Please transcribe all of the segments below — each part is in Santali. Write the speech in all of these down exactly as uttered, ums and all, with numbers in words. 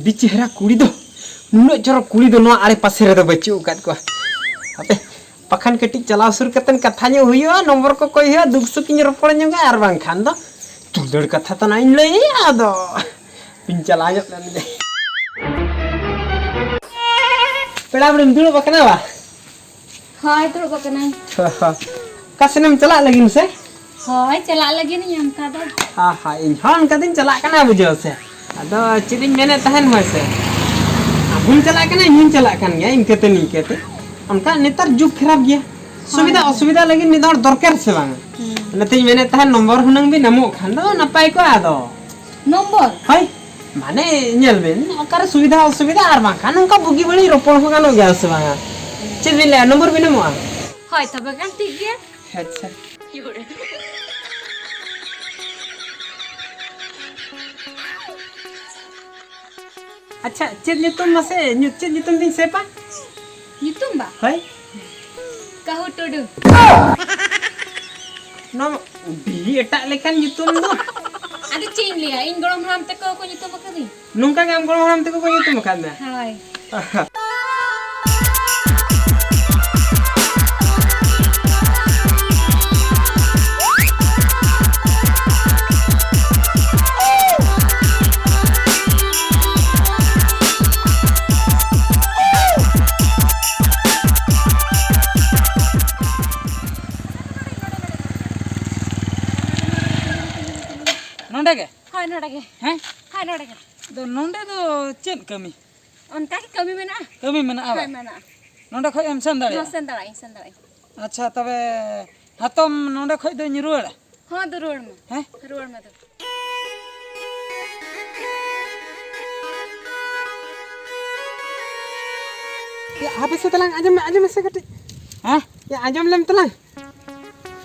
ᱟᱹᱰᱤ ᱪᱮᱦᱨᱟ ᱠᱩᱲᱤ ᱫᱚ, ᱱᱩᱱᱟᱹᱜ ᱪᱚᱨᱚᱠ ᱠᱩᱲᱤ ᱫᱚ ᱱᱚᱣᱟ ᱟᱲᱮ ᱯᱟᱥᱮ ᱨᱮᱫᱚ ᱵᱟᱹᱪᱩᱜ ᱟᱠᱟᱫ ᱠᱚᱣᱟ᱾ ᱦᱟᱯᱮ, ᱵᱟᱠᱷᱟᱱ ᱠᱟᱹᱴᱤᱡ ᱪᱟᱞᱟᱣ ᱥᱩᱨ ᱠᱟᱛᱮᱱ ᱠᱟᱛᱷᱟ ᱧᱚᱜ ᱦᱩᱭᱩᱜᱼᱟ, ᱱᱚᱢᱵᱚᱨ ᱠᱚ ᱠᱚᱭ ᱦᱩᱭᱩᱜᱼᱟ, ᱫᱩᱠ ᱥᱩᱠ ᱤᱧ ᱨᱚᱯᱚᱲ ᱧᱚᱜᱟ, ᱟᱨ ᱵᱟᱝᱠᱷᱟᱱ ᱫᱚ ᱫᱩᱞᱟᱹᱲ ᱠᱟᱛᱷᱟ ᱛᱟᱱᱟᱜ ᱤᱧ ᱞᱟᱹᱭ ᱟᱭᱟ᱾ ᱟᱫᱚ ᱵᱤᱱ ᱪᱟᱞᱟᱣ ᱧᱚᱜ ᱞᱮᱱ ᱜᱮ᱾ ᱯᱮᱲᱟ ᱵᱩᱰᱷᱤᱢ ᱫᱩᱲᱩᱵ ᱟᱠᱟᱱᱟ ᱵᱟ? ᱦᱳᱭ, ᱫᱩᱲᱩᱵ ᱟᱠᱟᱱᱟᱹᱧ᱾ ᱚᱠᱟ ᱥᱮᱱᱮᱢ ᱪᱟᱞᱟᱜ ᱞᱟᱹᱜᱤᱫ ᱥᱮ? ᱦᱳᱭ, ᱪᱟᱞᱟᱜ ᱞᱟᱹᱜᱤᱫ ᱤᱧ ᱚᱱᱠᱟ ᱫᱚ᱾ ᱦᱟ, ᱦᱟ, ᱤᱧ ᱦᱚᱸ ᱚᱱᱠᱟ ᱫᱚᱧ ᱪᱟᱞᱟᱜ ᱠᱟᱱᱟ, ᱵᱩᱡᱷᱟᱹᱣ ᱥᱮ᱾ ᱟᱫᱚ ᱪᱮᱫ ᱤᱧ ᱢᱮᱱᱮᱫ ᱛᱟᱦᱮᱱ, ᱦᱳᱭ ᱥᱮ, ᱟᱢ ᱦᱚᱸᱢ ᱪᱟᱞᱟᱜ ᱠᱟᱱᱟ, ᱤᱧ ᱦᱚᱸᱧ ᱪᱟᱞᱟᱜ ᱠᱟᱱ ᱜᱮᱭᱟ, ᱤᱱᱠᱟᱹᱛᱮ ᱱᱤᱝᱠᱟᱹᱛᱮ᱾ ᱚᱱᱠᱟ ᱱᱮᱛᱟᱨ ᱡᱩᱜᱽ ᱠᱷᱟᱨᱟᱯ ᱜᱮᱭᱟ, ᱥᱩᱵᱤᱫᱷᱟ ᱦᱳᱭ᱾ ᱚᱥᱩᱵᱤᱫᱷᱟ ᱞᱟᱹᱜᱤᱫ ᱢᱤᱫ ᱦᱚᱲ ᱫᱚᱨᱠᱟᱨ ᱥᱮ ᱵᱟᱝ? ᱦᱩᱸ᱾ ᱚᱱᱟᱛᱮᱧ ᱢᱮᱱᱮᱫ ᱛᱟᱦᱮᱱ, ᱱᱚᱢᱵᱚᱨ ᱦᱩᱱᱟᱹᱝ ᱵᱤᱱ ᱮᱢᱚᱜ ᱠᱷᱟᱱ ᱫᱚ ᱱᱟᱯᱟᱭ ᱠᱚᱜᱼᱟ᱾ ᱟᱫᱚ ᱱᱚᱢᱵᱚᱨ? ᱦᱳᱭ, ᱢᱟᱱᱮ ᱧᱮᱞ ᱵᱤᱱ, ᱚᱠᱟᱨᱮ ᱥᱩᱵᱤᱫᱷᱟ ᱚᱥᱩᱵᱤᱫᱷᱟ, ᱟᱨ ᱵᱟᱝᱠᱷᱟᱱ ᱱᱚᱝᱠᱟ ᱵᱩᱜᱤ ᱵᱟᱹᱲᱤᱡ ᱨᱚᱯᱚᱲ ᱦᱚᱸ ᱜᱟᱱᱚᱜ ᱜᱮᱭᱟ ᱥᱮ ᱵᱟᱝᱟ? ᱪᱮᱫ ᱵᱤᱱ ᱞᱟᱹᱭᱟ, ᱱᱚᱢᱵᱚᱨ ᱵᱤᱱ ᱮᱢᱚᱜᱼᱟ? ᱦᱳᱭ, ᱛᱚᱵᱮ ᱠᱷᱟᱱ ᱴᱷᱤᱠ ᱜᱮᱭᱟ᱾ ᱟᱪᱪᱷᱟ᱾ ᱟᱪᱪᱷᱟ, ᱪᱮᱫ ᱧᱩᱛᱩᱢ ᱢᱟᱥᱮ, ᱧᱩ-, ᱪᱮᱫ ᱧᱩᱛᱩᱢ ᱵᱤᱱ ᱥᱮᱵᱷᱟ? ᱧᱩᱛᱩᱢ ᱵᱟ? ᱦᱳᱭ᱾ ᱠᱟᱹᱦᱩ ᱴᱩᱰᱩ᱾ ᱱᱚᱣᱟ ᱟᱹᱰᱤ ᱮᱴᱟᱜ ᱞᱮᱠᱟᱱ ᱧᱩᱛᱩᱢ ᱫᱚ᱾ ᱟᱫᱚ ᱪᱮᱫ ᱤᱧ ᱞᱟᱹᱭᱟ, ᱤᱧ ᱜᱚᱲᱚᱢ ᱦᱟᱲᱟᱢ ᱛᱟᱠᱚ ᱠᱚ ᱧᱩᱛᱩᱢ ᱟᱠᱟᱫᱤᱧ᱾ ᱱᱚᱝᱠᱟ ᱜᱮ ᱟᱢ ᱜᱚᱲᱚᱢ ᱦᱟᱲᱟᱢ ᱛᱟᱠᱚ ᱠᱚ ᱧᱩᱛᱩᱢ ᱟᱠᱟᱫ ᱢᱮᱭᱟ? ᱦᱳᱭ᱾ ᱱᱚᱰᱮ ᱜᱮ? ᱦᱳᱭ, ᱱᱚᱰᱮ ᱜᱮ᱾ ᱦᱮᱸ? ᱦᱳᱭ, ᱱᱚᱰᱮ ᱜᱮ᱾ ᱟᱫᱚ ᱱᱚᱰᱮ ᱫᱚ ᱪᱮᱫ ᱠᱟᱹᱢᱤ? ᱚᱱᱠᱟ ᱜᱮ ᱠᱟᱹᱢᱤ ᱢᱮᱱᱟᱜᱼᱟ᱾ ᱠᱟᱹᱢᱤ ᱢᱮᱱᱟᱜᱼᱟ ᱦᱳᱭ, ᱵᱟᱝ? ᱢᱮᱱᱟᱜᱼᱟ᱾ ᱱᱚᱰᱮ ᱠᱷᱚᱡ ᱮᱢ ᱥᱮᱱ ᱫᱟᱲᱮᱭᱟᱜᱼᱟ? ᱦᱚᱸ, ᱥᱮᱱ ᱫᱟᱲᱮᱭᱟᱜᱼᱟ, ᱥᱮᱱ ᱫᱟᱲᱮᱭᱟᱜᱼᱟ᱾ ᱟᱪᱪᱷᱟ, ᱛᱚᱵᱮ ᱦᱟᱛᱚᱢ ᱱᱚᱰᱮ ᱠᱷᱚᱡ ᱫᱚᱧ ᱨᱩᱣᱟᱹᱲᱟ? ᱦᱚᱸ, ᱫᱚ ᱨᱩᱣᱟᱹᱲ ᱢᱮ᱾ ᱦᱮᱸ? ᱨᱩᱣᱟᱹᱲ ᱢᱮ ᱫᱚ᱾ ᱮ, ᱦᱟᱯᱮ ᱥᱮ ᱛᱟᱞᱟᱝ, ᱟᱸᱡᱚᱢ ᱢᱮ, ᱟᱸᱡᱚᱢ ᱢᱮᱥᱮ ᱠᱟᱹᱴᱤᱡ᱾ ᱦᱮᱸ? ᱮ, ᱟᱸᱡᱚᱢ ᱞᱮᱢ ᱛᱟᱞᱟᱝ᱾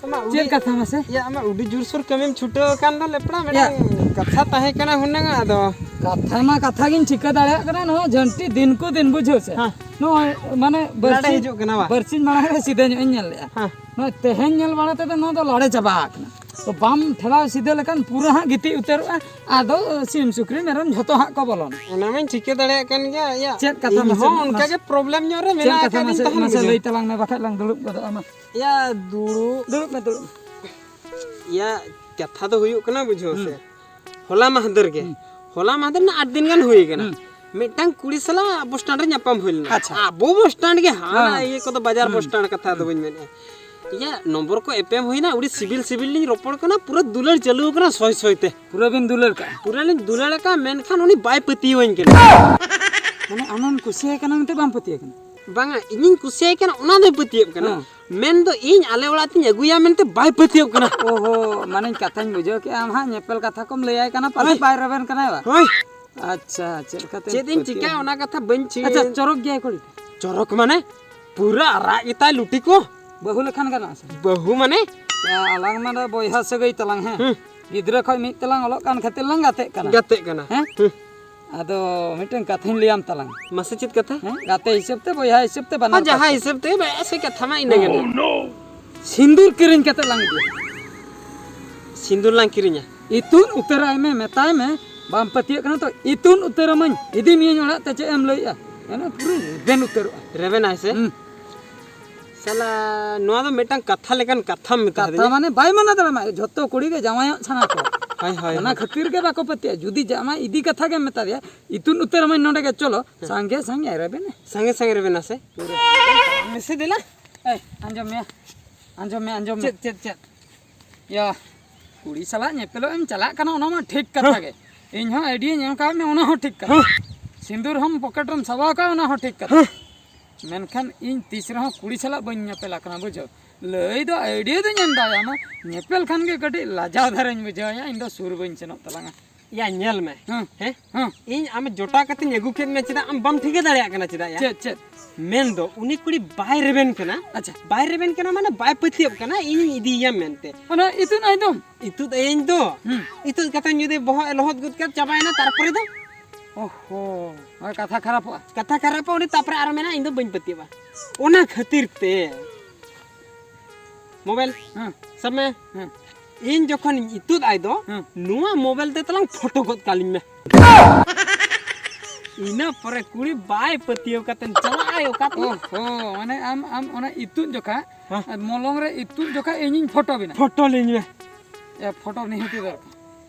ᱟᱢᱟᱜ ᱪᱮᱫ ᱩᱰᱤ-, ᱠᱟᱛᱷᱟ ᱢᱟᱥᱮ? ᱮ, ᱟᱢᱟᱜ ᱟᱹᱰᱤ ᱡᱳᱨᱥᱳᱨ ᱠᱟᱹᱢᱤᱢ ᱪᱷᱩᱴᱟᱹᱣ ᱟᱠᱟᱱ ᱫᱚ ᱞᱮᱯᱲᱟ, ᱭᱟ᱾ ᱢᱤᱫᱴᱟᱝ ᱠᱟᱛᱷᱟ ᱛᱟᱦᱮᱸ ᱠᱟᱱᱟ ᱦᱩᱱᱟᱹᱝ, ᱟᱫᱚ᱾ ᱠᱟᱛᱷᱟ ᱢᱟ ᱠᱟᱛᱷᱟ ᱜᱤᱧ ᱴᱷᱤᱠᱟᱹ ᱫᱟᱲᱮᱭᱟᱜ ᱠᱟᱱᱟ, ᱱᱚᱣᱟ ᱡᱷᱟᱹᱱᱴᱤ ᱫᱤᱱ ᱠᱚ ᱫᱤᱱ, ᱵᱩᱡᱷᱟᱹᱣ ᱥᱮ? ᱦᱮᱸ᱾ ᱱᱚᱜᱼᱚᱭ ᱢᱟᱱᱮ ᱞᱟᱲᱮ ᱵᱟᱹᱨᱥᱤᱧ, ᱦᱤᱡᱩᱜ ᱠᱟᱱᱟ ᱵᱟᱝ? ᱵᱟᱹᱨᱥᱤᱧ ᱢᱟᱲᱟᱝ ᱨᱮ ᱥᱤᱫᱷᱟᱹ ᱧᱚᱜ ᱤᱧ ᱧᱮᱞ ᱞᱮᱜᱼᱟ᱾ ᱦᱮᱸ᱾ ᱱᱚᱜᱼᱚᱭ ᱛᱮᱦᱮᱧ ᱧᱮᱞ ᱵᱟᱲᱟ ᱛᱮᱫᱚ ᱱᱚᱣᱟ ᱫᱚ ᱞᱟᱲᱮ ᱪᱟᱵᱟ ᱟᱠᱟᱱᱟ᱾ ᱛᱚ ᱵᱟᱢ ᱴᱷᱮᱞᱟᱣ ᱥᱤᱫᱷᱟᱹ ᱞᱮᱠᱷᱟᱱ ᱯᱩᱨᱟᱹ ᱦᱟᱸᱜ ᱜᱤᱛᱤᱡ ᱩᱛᱟᱹᱨᱚᱜᱼᱟ᱾ ᱟᱫᱚ ᱥᱤᱢ ᱥᱩᱠᱨᱤ ᱢᱮᱨᱚᱢ ᱡᱷᱚᱛᱚ ᱦᱟᱸᱜ ᱠᱚ ᱵᱚᱞᱚᱱᱟ᱾ ᱚᱱᱟ ᱢᱟᱧ ᱴᱷᱤᱠᱟᱹ ᱫᱟᱲᱮᱭᱟᱜ ᱠᱟᱱ ᱜᱮᱭᱟ᱾ ᱭᱟ, ᱪᱮᱫ ᱠᱟᱛᱷᱟ ᱤᱧ ᱢᱟᱥᱮ, ᱦᱚᱸ ᱚᱱᱠᱟ ᱢᱟᱥᱮ, ᱜᱮ ᱯᱨᱚᱵᱞᱮᱢ ᱧᱚᱜ ᱨᱮ ᱪᱮᱫ ᱢᱮᱱᱟᱜ ᱠᱟᱛᱷᱟ ᱟᱠᱟᱫ ᱤᱧ ᱢᱟᱥᱮ, ᱛᱟᱦᱮᱱ ᱢᱟᱥᱮ ᱵᱩᱡᱷᱟᱹᱣ᱾ ᱞᱟᱹᱭ ᱛᱟᱞᱟᱝ ᱢᱮ, ᱵᱟᱠᱷᱟᱡ ᱞᱟᱝ ᱫᱩᱲᱩᱵ ᱜᱚᱫᱚᱜᱼᱟ᱾ ᱢᱟ ᱭᱟ, ᱫᱩᱲᱩᱵ᱾ ᱫᱩᱲᱩᱵ ᱢᱮ, ᱫᱩᱲᱩᱵ ᱢᱮ᱾ ᱭᱟ, ᱠᱟᱛᱷᱟ ᱫᱚ ᱦᱩᱭᱩᱜ ᱠᱟᱱᱟ, ᱵᱩᱡᱷᱟᱹᱣ ᱥᱮ, ᱦᱩᱸ᱾ ᱦᱚᱞᱟ ᱢᱟᱦᱫᱮᱨ ᱜᱮ, ᱦᱩᱸ᱾ ᱦᱚᱞᱟ ᱢᱟᱦᱫᱮᱨ ᱨᱮᱱᱟᱜ ᱟᱴ ᱫᱤᱱ ᱜᱟᱱ ᱦᱩᱭ ᱠᱟᱱᱟ᱾ ᱦᱩᱸ᱾ ᱢᱤᱫᱴᱟᱝ ᱠᱩᱲᱤ ᱥᱟᱞᱟᱜ ᱵᱚᱥ ᱴᱟᱱᱰ ᱨᱮ ᱧᱟᱯᱟᱢ ᱦᱩᱭ ᱞᱮᱱᱟ᱾ ᱟᱪᱪᱷᱟ᱾ ᱟᱵᱚ ᱵᱚᱥ ᱴᱟᱱᱰ ᱜᱮ, ᱦᱟᱱᱟ ᱦᱮᱸ᱾ ᱤᱭᱟᱹ ᱠᱚᱫᱚ, ᱵᱟᱡᱟᱨ ᱦᱩᱸ᱾ ᱵᱚᱥ ᱴᱟᱱᱰ ᱠᱟᱛᱷᱟ ᱫᱚ ᱵᱟᱹᱧ ᱢᱮᱱᱮᱫᱼᱟ᱾ ᱤᱭᱟᱹ, ᱱᱚᱢᱵᱚᱨ ᱠᱚ ᱮᱯᱮᱢ ᱦᱩᱭᱱᱟ, ᱟᱹᱰᱤ ᱥᱤᱵᱤᱞ ᱥᱤᱵᱤᱞ ᱞᱤᱧ ᱨᱚᱯᱚᱲ ᱠᱟᱱᱟ, ᱯᱩᱨᱟᱹ ᱫᱩᱞᱟᱹᱲ ᱪᱟᱹᱞᱩ ᱟᱠᱟᱱᱟ ᱥᱚᱭ ᱥᱚᱭ ᱛᱮ᱾ ᱯᱩᱨᱟᱹ ᱵᱤᱱ ᱫᱩᱞᱟᱹᱲ ᱠᱟᱜᱼᱟ? ᱯᱩᱨᱟᱹ ᱞᱤᱧ ᱫᱩᱞᱟᱹᱲ ᱟᱠᱟᱫᱼᱟ, ᱢᱮᱱᱠᱷᱟᱱ ᱩᱱᱤ ᱵᱟᱭ ᱯᱟᱹᱛᱭᱟᱹᱣᱟᱹᱧ ᱠᱟᱱᱟ᱾ ᱢᱟᱱᱮ ᱟᱢᱮᱢ ᱠᱩᱥᱤᱭᱟᱭ ᱠᱟᱱᱟ ᱢᱮᱱᱛᱮ ᱵᱟᱢ ᱯᱟᱹᱛᱭᱟᱹᱣ ᱠᱟᱱᱟ? ᱵᱟᱝᱟ, ᱤᱧᱤᱧ ᱠᱩᱥᱤᱭᱟᱭ ᱠᱟᱱᱟ, ᱚᱱᱟ ᱫᱚᱭ ᱯᱟᱹᱛᱭᱟᱹᱜ ᱠᱟᱱᱟ᱾ ᱦᱮᱸ᱾ ᱢᱮᱱ ᱫᱚ ᱤᱧ ᱟᱞᱮ ᱚᱲᱟᱜ ᱛᱤᱧ ᱟᱹᱜᱩᱭᱟ ᱢᱮᱱᱛᱮ ᱵᱟᱭ ᱯᱟᱹᱛᱭᱟᱹᱜ ᱠᱟᱱᱟ᱾ ᱚᱦᱚ, ᱢᱟᱱᱮᱧ ᱠᱟᱛᱷᱟᱧ ᱵᱩᱡᱷᱟᱹᱣ ᱠᱮᱜᱼᱟ, ᱟᱢ ᱦᱟᱸᱜ ᱧᱮᱯᱮᱞ ᱠᱟᱛᱷᱟ ᱠᱚᱢ ᱞᱟᱹᱭᱟᱭ ᱠᱟᱱᱟ, ᱯᱟᱞᱮ ᱦᱳᱭ᱾ ᱵᱟᱭ ᱨᱮᱵᱮᱱ ᱠᱟᱱᱟᱭ ᱵᱟ? ᱦᱳᱭ᱾ ᱟᱪᱪᱷᱟ, ᱪᱮᱫ ᱞᱮᱠᱟᱛᱮ ᱪᱮᱫ ᱤᱧ ᱯᱟᱹᱛᱭᱟᱹᱣ? ᱪᱤᱠᱟᱹᱭᱟ ᱚᱱᱟ ᱠᱟᱛᱷᱟ ᱵᱟᱹᱧ ᱪᱤᱠᱟᱹᱭᱟ᱾ ᱟᱪᱪᱷᱟ, ᱪᱚᱨᱚᱠ ᱜᱮᱭᱟᱭ ᱠᱩᱲᱤ᱾ ᱪᱚᱨᱚᱠ ᱢᱟᱱᱮ? ᱯᱩᱨᱟᱹ ᱟᱨᱟᱜ ᱜᱮᱛᱟᱭ ᱞᱩᱴᱤ ᱠᱚ᱾ ᱵᱟᱹᱦᱩ ᱞᱮᱠᱷᱟᱱ ᱜᱟᱱᱚᱜᱼᱟ ᱥᱮ? ᱵᱟᱹᱦᱩ ᱢᱟᱱᱮ? ᱭᱟ, ᱟᱞᱟᱝ ᱢᱟ ᱫᱚ ᱵᱚᱭᱦᱟ ᱥᱟᱹᱜᱟᱹᱭ ᱛᱟᱞᱟᱝ, ᱦᱮᱸ? ᱦᱩᱸ᱾ ᱜᱤᱫᱽᱨᱟᱹ ᱠᱷᱚᱡ ᱢᱤᱫ ᱛᱮᱞᱟᱝ ᱚᱞᱚᱜ ᱠᱟᱱ ᱠᱷᱟᱹᱛᱤᱨ ᱞᱟᱝ ᱜᱟᱛᱮᱜ ᱠᱟᱱᱟ᱾ ᱜᱟᱛᱮᱜ ᱠᱟᱱᱟ᱾ ᱦᱮᱸ? ᱦᱩᱸ᱾ ᱟᱫᱚ ᱢᱤᱫᱴᱟᱝ ᱠᱟᱛᱷᱟᱧ ᱞᱟᱹᱭᱟᱢ ᱛᱟᱞᱟᱝ᱾ ᱢᱟᱥᱮ, ᱪᱮᱫ ᱠᱟᱛᱷᱟ? ᱦᱮᱸ? ᱜᱟᱛᱮ ᱦᱤᱥᱟᱹᱵ ᱛᱮ, ᱵᱚᱭᱦᱟ ᱦᱤᱥᱟᱹᱵ ᱛᱮ, ᱵᱟᱱᱟᱨ ᱦᱚᱸ ᱡᱟᱦᱟᱸ ᱠᱟᱛᱷᱟ᱾ ᱦᱤᱥᱟᱹᱵ ᱛᱮ, ᱵᱟᱭ ᱥᱮ ᱠᱟᱛᱷᱟ ᱢᱟ ᱤᱱᱟᱹ ᱜᱮ᱾ ᱥᱤᱸᱫᱩᱨ ᱠᱤᱨᱤᱧ ᱠᱟᱛᱮ ᱞᱟᱝ ᱤᱫᱤᱭᱟ᱾ ᱥᱤᱸᱫᱩᱨ ᱞᱟᱝ ᱠᱤᱨᱤᱧᱟ? ᱤᱛᱩᱱ ᱩᱛᱟᱹᱨᱟᱭ ᱢᱮ, ᱢᱮᱛᱟᱭ ᱢᱮ, ᱵᱟᱢ ᱯᱟᱹᱛᱭᱟᱹᱜ ᱠᱟᱱᱟ ᱛᱚ, ᱤᱛᱩᱱ ᱩᱛᱟᱹᱨᱟᱢᱟᱹᱧ, ᱤᱫᱤ ᱢᱤᱭᱟᱹᱧ ᱚᱲᱟᱜ ᱛᱮ, ᱪᱮᱫ ᱮᱢ ᱞᱟᱹᱭᱮᱜᱼᱟ? ᱮᱱᱟ ᱯᱩᱨᱟᱹ ᱨᱮᱵᱮᱱ ᱩᱛᱟᱹᱨᱚᱜᱼᱟ᱾ ᱨᱮᱵᱮᱱᱟᱭ ᱥᱮ? ᱦᱩᱸ᱾ ᱥᱟᱞᱟ, ᱱᱚᱣᱟ ᱫᱚ ᱢᱤᱫᱴᱟᱝ ᱠᱟᱛᱷᱟ ᱞᱮᱠᱟᱱ ᱠᱟᱛᱷᱟᱢ ᱢᱮᱛᱟ ᱠᱟᱛᱷᱟ ᱫᱤᱧᱟ᱾ ᱢᱟᱱᱮ ᱵᱟᱭ ᱢᱟᱱᱟ ᱫᱟᱲᱮᱭᱟᱢᱟ, ᱡᱷᱚᱛᱚ ᱠᱩᱲᱤ ᱜᱮ ᱡᱟᱶᱟᱭᱚᱜ ᱥᱟᱱᱟ ᱠᱚᱣᱟ᱾ ᱦᱳᱭ, ᱦᱳᱭ, ᱚᱱᱟ ᱦᱳᱭ᱾ ᱠᱷᱟᱹᱛᱤᱨ ᱜᱮ ᱵᱟᱠᱚ ᱯᱟᱹᱛᱭᱟᱹᱜᱼᱟ᱾ ᱡᱩᱫᱤ ᱡᱟᱶᱟᱭ ᱤᱫᱤ ᱠᱟᱛᱷᱟ ᱜᱮᱢ ᱢᱮᱛᱟ ᱫᱮᱭᱟ, ᱤᱛᱩᱱ ᱩᱛᱟᱹᱨ ᱟᱢᱟᱹᱧ ᱱᱚᱰᱮ ᱜᱮ, ᱪᱚᱞᱚ, ᱦᱮᱸ᱾ ᱥᱟᱸᱜᱮ ᱥᱟᱸᱜᱮ ᱨᱮᱵᱮᱱ᱾ ᱥᱟᱸᱜᱮ ᱥᱟᱸᱜᱮ ᱨᱮᱵᱮᱱᱟ ᱥᱮ? ᱢᱮᱥᱮ ᱫᱮᱞᱟ᱾ ᱮᱭ, ᱟᱸᱡᱚᱢ ᱢᱮ, ᱟᱸᱡᱚᱢ ᱢᱮ, ᱟᱸᱡᱚᱢ ᱢᱮ᱾ ᱪᱮᱫ, ᱪᱮᱫ, ᱪᱮᱫ? ᱭᱟ, ᱠᱩᱲᱤ ᱥᱟᱞᱟᱜ ᱧᱮᱯᱮᱞᱚᱜ ᱮᱢ ᱪᱟᱞᱟᱜ ᱠᱟᱱᱟ, ᱚᱱᱟ ᱢᱟ ᱴᱷᱤᱠ ᱠᱟᱛᱷᱟ ᱦᱮᱸ᱾ ᱜᱮ᱾ ᱤᱧ ᱦᱚᱸ ᱟᱭᱰᱤᱭᱟᱧ ᱮᱢ ᱠᱟᱣᱟᱫ ᱢᱮ, ᱚᱱᱟ ᱦᱚᱸ ᱴᱷᱤᱠ ᱠᱟᱛᱷᱟ᱾ ᱦᱮᱸ᱾ ᱥᱤᱸᱫᱩᱨ ᱦᱚᱸ ᱯᱚᱠᱮᱴ ᱨᱮᱢ ᱥᱟᱵᱟᱣ ᱠᱟᱜᱼᱟ, ᱚᱱᱟ ᱦᱚᱸ ᱴᱷᱤᱠ ᱠᱟᱛᱷᱟ᱾ ᱦᱮᱸ᱾ ᱢᱮᱱᱠᱷᱟᱱ ᱤᱧ ᱛᱤᱥ ᱨᱮᱦᱚᱸ ᱠᱩᱲᱤ ᱥᱟᱞᱟᱜ ᱵᱟᱹᱧ ᱧᱮᱯᱮᱞ ᱟᱠᱟᱱᱟ, ᱵᱩᱡᱷᱟᱹᱣ᱾ ᱞᱟᱹᱭ ᱫᱚ ᱟᱭᱰᱤᱭᱟ ᱫᱚᱧ ᱮᱢ ᱫᱟᱲᱮᱭᱟᱢᱟ, ᱧᱮᱯᱮᱞ ᱠᱷᱟᱱ ᱜᱮ ᱠᱟᱹᱴᱤᱡ ᱞᱟᱡᱟᱣ ᱫᱷᱟᱨᱟᱧ ᱵᱩᱡᱷᱟᱹᱣᱟ, ᱤᱧ ᱫᱚ ᱥᱩᱨ ᱵᱟᱹᱧ ᱥᱮᱱᱚᱜ ᱛᱟᱞᱟᱝᱟ᱾ ᱭᱟ, ᱧᱮᱞ ᱢᱮ᱾ ᱦᱮᱸ᱾ ᱦᱮᱸ? ᱦᱮᱸ᱾ ᱤᱧ ᱟᱢ ᱡᱚᱴᱟᱣ ᱠᱟᱛᱮᱧ ᱟᱹᱜᱩ ᱠᱮᱫ ᱢᱮᱭᱟ, ᱪᱮᱫᱟᱜ ᱟᱢ ᱵᱟᱢ ᱴᱷᱤᱠᱟᱹ ᱫᱟᱲᱮᱭᱟᱜ ᱠᱟᱱᱟ, ᱪᱮᱫᱟᱜ ᱭᱟ? ᱪᱮᱫ, ᱪᱮᱫ? ᱢᱮᱱ ᱫᱚ ᱩᱱᱤ ᱠᱩᱲᱤ ᱵᱟᱭ ᱨᱮᱵᱮᱱ ᱠᱟᱱᱟ᱾ ᱟᱪᱪᱷᱟ᱾ ᱵᱟᱭ ᱨᱮᱵᱮᱱ ᱠᱟᱱᱟ ᱢᱟᱱᱮ ᱵᱟᱭ ᱯᱟᱹᱛᱭᱟᱹᱜ ᱠᱟᱱᱟ ᱤᱧᱤᱧ ᱤᱫᱤᱭᱮᱭᱟ ᱢᱮᱱᱛᱮ᱾ ᱚᱱᱟ ᱤᱛᱩᱫ ᱟᱭ ᱫᱚ? ᱤᱛᱩᱫ ᱟᱭᱟᱹᱧ ᱫᱚ᱾ ᱦᱩᱸ᱾ ᱤᱛᱩᱫ ᱠᱟᱛᱮ ᱡᱩᱫᱤ ᱵᱚᱦᱚᱜ ᱮ ᱞᱚᱦᱚᱫ ᱜᱚᱫ ᱠᱮᱫ, ᱪᱟᱵᱟᱭᱮᱱᱟ, ᱛᱟᱨᱯᱚᱨᱮ ᱫᱚ? ᱳᱦᱳ, ᱦᱳᱭ, ᱠᱟᱛᱷᱟ ᱠᱷᱟᱨᱟᱯᱚᱜᱼᱟ᱾ ᱠᱟᱛᱷᱟ ᱠᱷᱟᱨᱟᱯᱚᱜᱼᱟ, ᱩᱱᱤ ᱛᱟᱨᱯᱚᱨᱮ ᱟᱨᱚ ᱢᱮᱱᱟ, "ᱤᱧ ᱫᱚ ᱵᱟᱹᱧ ᱯᱟᱹᱛᱭᱟᱹᱜᱼᱟ᱾" ᱚᱱᱟ ᱠᱷᱟᱹᱛᱤᱨ ᱛᱮ ᱢᱳᱵᱟᱭᱤᱞ ᱦᱮᱸ᱾ ᱥᱟᱵ ᱢᱮ᱾ ᱦᱮᱸ᱾ ᱤᱧ ᱡᱚᱠᱷᱚᱱᱤᱧ ᱤᱛᱩᱫ ᱟᱭ ᱫᱚ, ᱦᱮᱸ᱾ ᱱᱚᱣᱟ ᱢᱳᱵᱟᱭᱤᱞ ᱛᱮ ᱛᱟᱞᱟᱝ ᱯᱷᱳᱴᱳ ᱜᱚᱫ ᱠᱟᱞᱤᱧ ᱢᱮ᱾ ᱤᱱᱟᱹ ᱯᱚᱨᱮ ᱠᱩᱲᱤ ᱵᱟᱭ ᱯᱟᱹᱛᱭᱟᱹᱣ ᱠᱟᱛᱮ ᱪᱟᱞᱟᱜ ᱟᱭ ᱚᱠᱟ ᱛᱮ? ᱚ ᱦᱚ, ᱢᱟᱱᱮ ᱟᱢ, ᱟᱢ ᱚᱱᱟ ᱤᱛᱩᱫ ᱡᱚᱠᱷᱟ, ᱦᱮᱸ᱾ ᱢᱚᱞᱚᱝ ᱨᱮ ᱤᱛᱩᱫ ᱡᱚᱠᱷᱟ ᱤᱧᱤᱧ ᱯᱷᱳᱴᱳ ᱵᱮᱱᱟ᱾ ᱯᱷᱳᱴᱳ ᱞᱤᱧ ᱢᱮ᱾ ᱮ, ᱯᱷᱳᱴᱳ ᱱᱤᱦᱟᱹᱛ ᱫᱚᱨᱠᱟᱨ᱾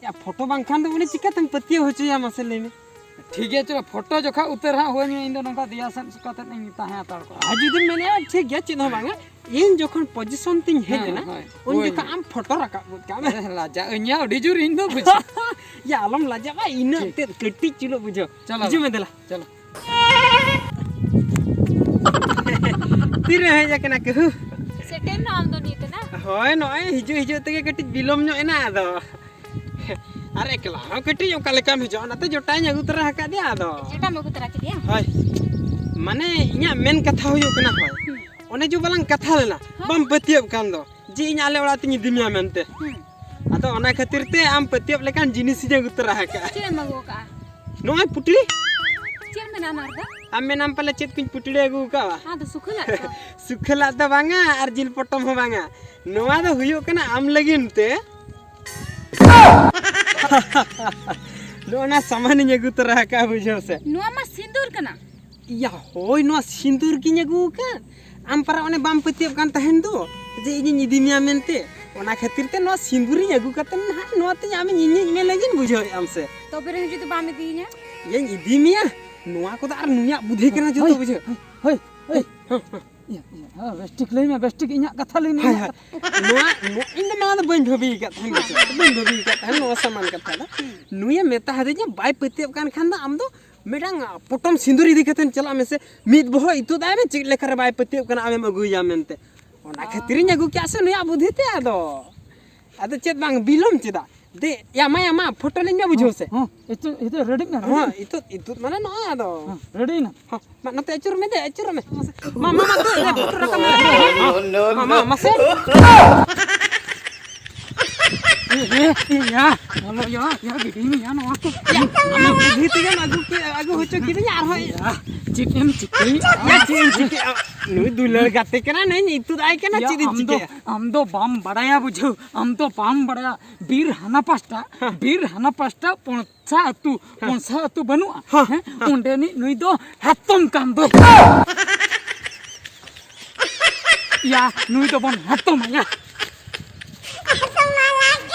ᱭᱟ, ᱯᱷᱳᱴᱳ ᱵᱟᱝᱠᱷᱟᱱ ᱫᱚ ᱩᱱᱤ ᱪᱤᱠᱟᱹᱛᱮᱢ ᱯᱟᱹᱛᱭᱟᱹᱣ ᱦᱚᱪᱚᱭᱟ, ᱢᱟᱥᱮ ᱞᱟᱹᱭ ᱢᱮ? ᱴᱷᱤᱠ ᱜᱮᱭᱟ, ᱪᱚᱞᱚ, ᱯᱷᱳᱴᱳ ᱡᱚᱠᱷᱟ ᱩᱛᱟᱹᱨ ᱦᱟᱸᱜ ᱦᱩᱭ ᱤᱧ ᱫᱚ ᱱᱚᱝᱠᱟ ᱫᱮᱭᱟ ᱥᱮᱫ ᱠᱟᱛᱮ ᱤᱧ ᱛᱟᱦᱮᱸ ᱦᱟᱛᱟᱲ ᱠᱚᱜᱼᱟ᱾ ᱟᱨ ᱡᱩᱫᱤᱢ ᱢᱮᱱᱮᱫᱼᱟ, ᱴᱷᱤᱠ ᱜᱮᱭᱟ, ᱪᱮᱫ ᱦᱚᱸ ᱵᱟᱝᱟ᱾ ᱤᱧ ᱡᱚᱠᱷᱚᱱ ᱯᱚᱡᱤᱥᱚᱱ ᱛᱤᱧ ᱦᱮᱡ ᱦᱮᱸ, ᱮᱱᱟ, ᱦᱳᱭ, ᱩᱱ ᱦᱳᱭ᱾ ᱡᱚᱠᱷᱚᱱ ᱟᱢ ᱯᱷᱳᱴᱳ ᱨᱟᱠᱟᱵ ᱜᱚᱫ ᱠᱟᱜ ᱢᱮ᱾ ᱮ, ᱞᱟᱡᱟᱜ ᱟᱹᱧ ᱟᱹᱰᱤ ᱡᱳᱨ ᱤᱧ ᱫᱚ ᱵᱩᱡᱷᱟᱹᱣ᱾ ᱭᱟ, ᱟᱞᱚᱢ ᱞᱟᱡᱟᱜᱼᱟ, ᱤᱱᱟᱹᱜ ᱴᱷᱤᱠ᱾ ᱛᱮᱫ ᱠᱟᱹᱴᱤᱡ ᱪᱩᱞᱩᱜ ᱵᱩᱡᱷᱟᱹᱣ᱾ ᱪᱚᱞᱚ, ᱦᱤᱡᱩᱜ ᱢᱮ, ᱫᱮᱞᱟ᱾ ᱪᱚᱞᱚ᱾ ᱛᱤᱨᱮ ᱦᱮᱡ ᱟᱠᱟᱱᱟ, ᱠᱟᱹᱦᱩ? ᱥᱮᱴᱮᱨ ᱱᱟ ᱟᱢ ᱫᱚ ᱱᱤᱛ ᱮᱱᱟ? ᱦᱳᱭ, ᱱᱚᱜᱼᱚᱭ ᱦᱤᱡᱩᱜ ᱦᱤᱡᱩᱜ ᱛᱮᱜᱮ ᱠᱟᱹᱴᱤᱡ ᱵᱤᱞᱚᱢ ᱧᱚᱜ ᱮᱱᱟ, ᱟᱫᱚ᱾ ᱟᱨ ᱮᱠᱞᱟ ᱦᱚᱸ ᱠᱟᱹᱴᱤᱡ ᱚᱠᱟ ᱞᱮᱠᱟᱢ ᱦᱤᱡᱩᱜᱼᱟ, ᱚᱱᱟᱛᱮ ᱡᱚᱴᱟᱧ ᱟᱹᱜᱩ ᱛᱚᱨᱟ ᱟᱠᱟᱫᱮᱭᱟ, ᱟᱫᱚ᱾ ᱡᱚᱴᱟᱢ ᱟᱹᱜᱩ ᱛᱚᱨᱟ ᱠᱮᱫᱮᱭᱟ? ᱦᱳᱭ᱾ ᱢᱟᱱᱮ, ᱤᱧᱟᱹᱜ ᱢᱮᱱ ᱠᱟᱛᱷᱟ ᱦᱩᱭᱩᱜ ᱠᱟᱱᱟ, ᱦᱳᱭ᱾ ᱦᱩᱸ᱾ ᱚᱱᱮ ᱡᱮ ᱵᱟᱞᱟᱝ ᱠᱟᱛᱷᱟ ᱞᱮᱱᱟ, ᱦᱳᱭ᱾ ᱵᱟᱢ ᱯᱟᱹᱛᱭᱟᱹᱜ ᱠᱟᱱ ᱫᱚ, ᱡᱮ ᱤᱧ ᱟᱞᱮ ᱚᱲᱟᱜ ᱛᱤᱧ ᱤᱫᱤ ᱢᱮᱭᱟ ᱢᱮᱱᱛᱮ᱾ ᱦᱩᱸ᱾ ᱟᱫᱚ ᱚᱱᱟ ᱠᱷᱟᱹᱛᱤᱨ ᱛᱮ ᱟᱢ ᱯᱟᱹᱛᱭᱟᱹᱜ ᱞᱮᱠᱟᱱ ᱡᱤᱱᱤᱥ ᱤᱧ ᱟᱹᱜᱩ ᱛᱚᱨᱟ ᱟᱠᱟᱫᱼᱟ᱾ ᱪᱮᱫ ᱮᱢ ᱟᱹᱜᱩ ᱟᱠᱟᱫᱼᱟ? ᱱᱚᱜᱼᱚᱭ ᱯᱩᱴᱲᱤ᱾ ᱪᱮᱫ ᱢᱮᱱᱟᱜᱼᱟ ᱚᱱᱟ ᱨᱮᱫᱚ? ᱟᱢ ᱢᱮᱱᱟᱢ ᱯᱟᱞᱮ ᱪᱮᱫ ᱠᱚᱧ ᱯᱩᱴᱲᱤ ᱟᱹᱜᱩ ᱟᱠᱟᱫᱼᱟ? ᱟᱫᱚ ᱥᱩᱠᱷᱟᱹᱞᱟᱜ ᱠᱚ? ᱥᱩᱠᱷᱟᱹᱞᱟᱜ ᱫᱚ ᱵᱟᱝᱟ ᱟᱨ ᱡᱤᱞ ᱯᱚᱴᱚᱢ ᱦᱚᱸ ᱵᱟᱝᱟ᱾ ᱱᱚᱣᱟ ᱫᱚ ᱦᱩᱭᱩᱜ ᱠᱟᱱᱟ ᱟᱢ ᱞᱟᱹᱜᱤᱫ ᱛᱮ᱾ ᱱᱚᱜᱼᱚ ᱱᱟ ᱥᱟᱢᱟᱱᱤᱧ ᱟᱹᱜᱩ ᱛᱚᱨᱟ ᱟᱠᱟᱫᱼᱟ, ᱵᱩᱡᱷᱟᱹᱣ ᱥᱮ᱾ ᱱᱚᱣᱟ ᱢᱟ ᱥᱤᱸᱫᱩᱨ ᱠᱟᱱᱟ᱾ ᱭᱟ, ᱦᱳᱭ, ᱱᱚᱣᱟ ᱥᱤᱸᱫᱩᱨ ᱜᱤᱧ ᱟᱹᱜᱩ ᱟᱠᱟᱫ᱾ ᱟᱢ ᱯᱟᱨᱟ ᱚᱱᱮ ᱵᱟᱢ ᱯᱟᱹᱛᱭᱟᱹᱜ ᱠᱟᱱ ᱛᱟᱦᱮᱱ ᱫᱚ, ᱡᱮ ᱤᱧᱤᱧ ᱤᱫᱤ ᱢᱮᱭᱟ ᱢᱮᱱᱛᱮ᱾ ᱚᱱᱟ ᱠᱷᱟᱹᱛᱤᱨ ᱛᱮ ᱱᱚᱣᱟ ᱥᱤᱸᱫᱩᱨᱤᱧ ᱟᱹᱜᱩ ᱠᱟᱛᱮ ᱱᱟᱦᱟᱜ ᱱᱚᱣᱟ ᱛᱤᱧ ᱟᱢᱤᱧ ᱤᱧᱤᱧ ᱢᱮ ᱞᱟᱹᱜᱤᱫ, ᱵᱩᱡᱷᱟᱹᱣᱮᱫ ᱟᱢ ᱥᱮ? ᱛᱚᱵᱮ ᱨᱮᱦᱚᱸ ᱡᱩᱫᱤ ᱵᱟᱢ ᱤᱫᱤᱭᱤᱧᱟ? ᱭᱟᱧ ᱤᱫᱤ ᱢᱮᱭᱟ, ᱱᱚᱣᱟ ᱠᱚᱫᱚ ᱟᱨ ᱱᱩᱭᱟᱜ ᱵᱩᱫᱷᱤ ᱠᱟᱱᱟ ᱡᱚᱛᱚ, ᱦᱳᱭ, ᱵᱩᱡᱷᱟᱹᱣ᱾ ᱦᱳᱭ, ᱦᱳᱭ, ᱦᱳᱭ᱾ ᱦᱳᱭ, ᱦᱳᱭ᱾ ᱤᱭᱟᱹ, ᱤᱭᱟᱹ, ᱦᱮᱸ, ᱵᱮᱥ ᱴᱷᱤᱠ ᱞᱟᱹᱭ ᱢᱮ, ᱵᱮᱥ ᱴᱷᱤᱠ ᱤᱧᱟᱹᱜ ᱠᱟᱛᱷᱟ ᱞᱟᱹᱭ ᱢᱮ, ᱦᱳᱭ, ᱤᱧᱟᱹᱜ ᱦᱳᱭ᱾ ᱠᱟᱛᱷᱟ᱾ ᱱᱚᱣᱟ, ᱱᱚᱣᱟ, ᱤᱧ ᱫᱚ ᱱᱚᱣᱟ ᱫᱚ ᱵᱟᱹᱧ ᱵᱷᱟᱹᱵᱤ ᱟᱠᱟᱫ ᱛᱟᱦᱮᱱ, ᱵᱩᱡᱷᱟᱹᱣ᱾ ᱵᱟᱹᱧ ᱵᱷᱟᱹᱵᱤ ᱟᱠᱟᱫ ᱛᱟᱦᱮᱱ, ᱱᱚᱣᱟ ᱥᱟᱢᱟᱱ ᱠᱟᱛᱷᱟ ᱫᱚ᱾ ᱱᱩᱭᱮ ᱢᱮᱛᱟ ᱦᱟᱫᱤᱧᱟ, ᱵᱟᱭ ᱯᱟᱹᱛᱭᱟᱹᱜ ᱠᱟᱱ ᱠᱷᱟᱱ ᱫᱚ ᱟᱢ ᱫᱚ ᱢᱤᱫᱴᱟᱝ, ᱟ, ᱯᱚᱴᱚᱢ ᱥᱤᱸᱫᱩᱨ ᱤᱫᱤ ᱠᱟᱛᱮᱢ ᱪᱟᱞᱟᱜ ᱢᱮᱥᱮ, ᱢᱤᱫ ᱵᱚᱦᱚᱜ ᱤᱛᱩᱫ ᱟᱭ ᱢᱮ, ᱪᱮᱫ ᱞᱮᱠᱟᱨᱮ ᱵᱟᱭ ᱯᱟᱹᱛᱭᱟᱹᱜ ᱠᱟᱱᱟ, ᱟᱢᱮᱢ ᱟᱹᱜᱩᱭᱟ ᱢᱮᱱᱛᱮ᱾ ᱚᱱᱟ ᱠᱷᱟᱹᱛᱤᱨᱤᱧ ᱟᱹᱜᱩ ᱠᱮᱜᱼᱟ ᱥᱮ ᱱᱩᱭᱟᱜ ᱵᱩᱫᱷᱤ ᱛᱮ, ᱟᱫᱚ, ᱟᱫᱚ ᱪᱮᱫ ᱵᱟᱝ ᱵᱤᱞᱚᱢ ᱪᱮᱫᱟᱜ? ᱫᱮ, ᱭᱟ, ᱢᱟ, ᱭᱟ, ᱢᱟ, ᱯᱷᱳᱴᱳ ᱞᱤᱧ ᱢᱮ, ᱵᱩᱡᱷᱟᱹᱣ ᱥᱮ? ᱦᱚᱸ, ᱤᱛᱩᱫ, ᱤᱛᱩᱫ, ᱨᱮᱰᱤᱜ ᱢᱮ, ᱨᱮᱰᱤᱜ ᱦᱚᱸ, ᱢᱮ᱾ ᱤᱛᱩᱫ, ᱤᱛᱩᱫ, ᱢᱟᱱᱮ ᱱᱚᱜᱼᱚᱭ ᱟᱫᱚ᱾ ᱦᱚᱸ, ᱨᱮᱰᱤᱭᱮᱱᱟ᱾ ᱦᱚᱸ, ᱢᱟ, ᱱᱚᱛᱮ ᱟᱹᱪᱩᱨ ᱢᱮ, ᱫᱮ, ᱟᱹᱪᱩᱨᱚᱜ ᱢᱮ᱾ ᱢᱟ, ᱢᱟ, ᱢᱟ, ᱫᱮ, ᱫᱮ, ᱯᱷᱳᱴᱳ ᱨᱟᱠᱟᱵ ᱢᱮ᱾ ᱢᱟ, ᱢᱟ, ᱢᱟᱥᱮ᱾ ᱮ, ᱮ, ᱮ, ᱭᱟ, ᱵᱚᱞᱚ, ᱭᱟ, ᱭᱟ, ᱜᱤᱰᱤ ᱢᱮ, ᱭᱟ, ᱱᱚᱣᱟ ᱠᱚ᱾ ᱭᱟ, ᱟᱢᱟᱜ ᱵᱩᱫᱷᱤ ᱛᱮᱜᱮᱢ ᱟᱹᱜᱩ ᱠᱮ-, ᱟᱹᱜᱩ ᱦᱚᱪᱚ ᱠᱤᱫᱤᱧᱟ, ᱟᱨᱦᱚᱸ᱾ ᱭᱟ, ᱪᱮᱫ ᱮᱢ ᱪᱤᱠᱟᱹᱭᱮᱫᱼᱟ? ᱭᱟ, ᱪᱮᱫ ᱮᱢ ᱪᱤᱠᱟᱹᱭᱟ? ᱱᱩᱭ ᱫᱩᱞᱟᱹᱲ ᱜᱟᱛᱮ ᱠᱟᱱᱟ, ᱱᱩᱭ ᱤᱛᱩᱫ ᱟᱭ ᱠᱟᱱᱟ, ᱭᱟ, ᱪᱮᱫ ᱤᱧ ᱟᱢ ᱫᱚ, ᱪᱤᱠᱟᱹᱭᱟ? ᱟᱢ ᱫᱚ ᱵᱟᱢ ᱵᱟᱲᱟᱭᱟ ᱵᱩᱡᱷᱟᱹᱣ, ᱟᱢ ᱫᱚ ᱵᱟᱢ ᱵᱟᱲᱟᱭᱟ᱾ ᱵᱤᱨ ᱦᱟᱱᱟ ᱯᱟᱥᱴᱟ, ᱦᱮᱸ᱾ ᱵᱤᱨ ᱦᱟᱱᱟ ᱯᱟᱥᱴᱟ ᱯᱚᱱᱥᱟ ᱟᱹᱛᱩ, ᱦᱮᱸ᱾ ᱯᱚᱱᱥᱟ ᱟᱹᱛᱩ ᱵᱟᱹᱱᱩᱜᱼᱟ? ᱦᱮᱸ, ᱦᱮᱸ? ᱦᱮᱸ᱾ ᱚᱸᱰᱮᱱᱤᱡ ᱱᱩᱭ ᱫᱚ ᱦᱟᱛᱚᱢ ᱠᱟᱱ ᱫᱚ᱾ ᱭᱟ, ᱱᱩᱭ ᱫᱚᱵᱚᱱ ᱦᱟᱛᱚᱢᱟᱭᱟ᱾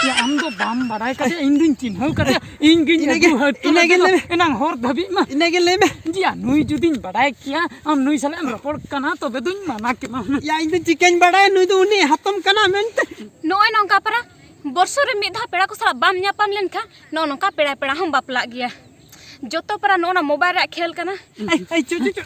ᱭᱟ, ᱟᱢ ᱫᱚ ᱵᱟᱢ ᱵᱟᱲᱟᱭ ᱠᱟᱫᱮᱭᱟ, ᱤᱧ ᱫᱩᱧ ᱪᱤᱱᱦᱟᱹᱣ ᱠᱟᱫᱮᱭᱟ, ᱤᱧ ᱜᱤᱧ ᱤᱱᱟᱹᱜᱮ, ᱟᱹᱜᱩ ᱦᱚᱴᱚ ᱤᱱᱟᱹᱜᱮ ᱟᱫᱮᱭᱟ ᱞᱟᱹᱭ ᱢᱮ᱾ ᱮᱱᱟᱝ ᱦᱚᱨ ᱫᱷᱟᱹᱵᱤᱡ ᱢᱟ᱾ ᱤᱱᱟᱹᱜᱮ ᱞᱟᱹᱭ ᱢᱮ᱾ ᱭᱟ, ᱱᱩᱭ ᱡᱩᱫᱤᱧ ᱵᱟᱰᱟᱭ ᱠᱮᱭᱟ, ᱟᱢ ᱱᱩᱭ ᱥᱟᱞᱟᱜ ᱮᱢ ᱨᱚᱯᱚᱲ ᱠᱟᱱᱟ, ᱛᱚᱵᱮ ᱫᱩᱧ ᱢᱟᱱᱟ ᱠᱮᱢᱟ ᱦᱩᱱᱟᱹᱝ᱾ ᱭᱟ, ᱤᱧ ᱫᱚ ᱪᱤᱠᱟᱹᱧ ᱵᱟᱲᱟᱭᱟ ᱱᱩᱭ ᱫᱚ ᱩᱱᱤ ᱦᱟᱛᱚᱢ ᱠᱟᱱᱟ ᱢᱮᱱᱛᱮ? ᱱᱚᱜᱼᱚᱭ ᱱᱚᱝᱠᱟ ᱯᱟᱨᱟ, ᱵᱚᱨᱥᱚ ᱨᱮ ᱢᱤᱫ ᱫᱷᱟᱣ ᱯᱮᱲᱟ ᱠᱚ ᱥᱟᱞᱟᱜ ᱵᱟᱢ ᱧᱟᱯᱟᱢ ᱞᱮᱱᱠᱷᱟᱱ, ᱱᱚᱜᱼᱚ ᱱᱚᱝᱠᱟ ᱯᱮᱲᱟ ᱯᱮᱲᱟ ᱦᱚᱸᱢ ᱵᱟᱯᱞᱟᱜ ᱜᱮᱭᱟ᱾ ᱡᱚᱛᱚ ᱯᱟᱨᱟ ᱱᱚᱜᱼᱚ ᱱᱟ ᱢᱳᱵᱟᱭᱤᱞ ᱨᱮᱭᱟᱜ ᱠᱷᱮᱞ ᱠᱟᱱᱟ᱾ ᱮᱭ, ᱮᱭ, ᱪᱩ, ᱪᱩ, ᱪᱩ᱾